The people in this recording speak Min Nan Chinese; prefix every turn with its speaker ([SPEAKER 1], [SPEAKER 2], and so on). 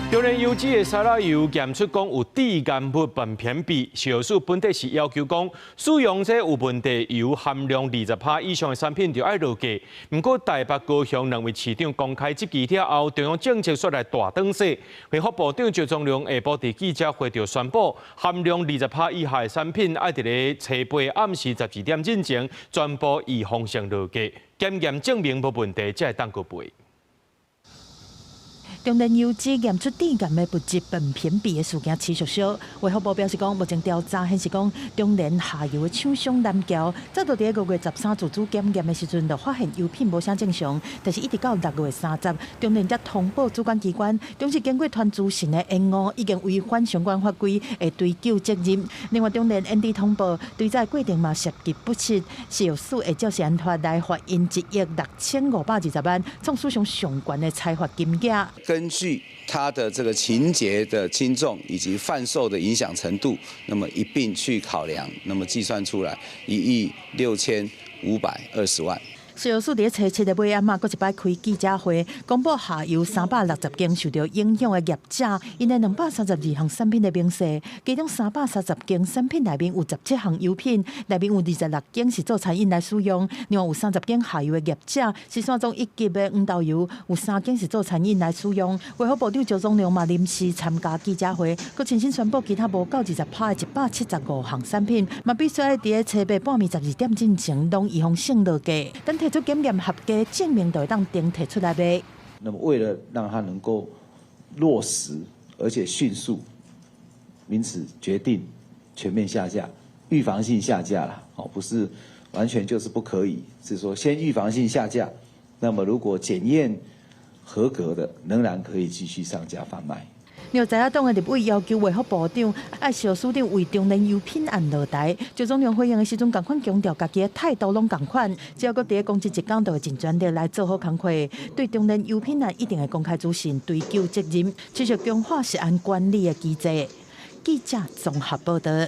[SPEAKER 1] 中研油脂的沙拉油檢出講有致癌物苯偏芘，食藥署本底是要求講，使用這有問題油含量20%以上的產品就愛落架。毋過台北、高雄兩位市長公開質疑了後，中央政策煞來大轉勢。衛福部長石宗良下晡佇記者會就宣布，含量二十趴以下的產品愛佇咧初八暗時十二點進前，全部預防性落架，檢驗證明無問題，才會當閣賣。
[SPEAKER 2] 中煉油脂驗出致癌的物質苯偏芘的事件持續燒，衛福部表示講，目前調查顯示講，中煉下游的廠商南僑，早就佇5月13自主檢驗的時陣，就發現油品無啥正常，但是一直到6月30，中煉才通報主管機關，中是經過團資訊的延誤，已經違反相關法規，會追究責任。另外，中煉延遲通報，追責過程嘛涉及不實，食藥署會照食安法來罰𪜶1億6520萬，創史上上懸的裁罰金額。
[SPEAKER 3] 根據他的這個情節的輕重以及販售的影響程度，那麼一併去考量，那麼計算出來1億6520萬。
[SPEAKER 2] 食藥署佇初七的尾暗仔，閣一擺開記者會，公布下游360間受著影響的業者，𪜶的232項產品的明細，其中330間產品內面有17項油品，內面有26間是做餐飲來使用，另外有30間下游的業者是散裝一級的黃豆油，有3間是做餐飲來使用。衛福部長石宗良嘛臨時參加記者會，閣親身宣布其他無夠20%的175項產品，嘛必須愛佇咧初八半暝十二點進前，攏預防性落架。等提出檢驗合格證明，就會當登提出來賣。
[SPEAKER 4] 那麼為了讓它能夠落實，而且迅速，因此決定全面下架，預防性下架啦，哦，不是完全就是不可以，是說先預防性下架。那麼如果檢驗合格的，仍然可以繼續上架販賣。
[SPEAKER 2] 另外在野黨的立委要求衛福部長愛食藥署長為中煉油品案落台，石宗良回應的時陣，仝款強調家己的態度攏仝款，只要閣佇咧公職一工，就會盡全力來做好工課。對中煉油品案一定會公開資訊，追究責任，持續強化食安管理的機制。記者綜合報導。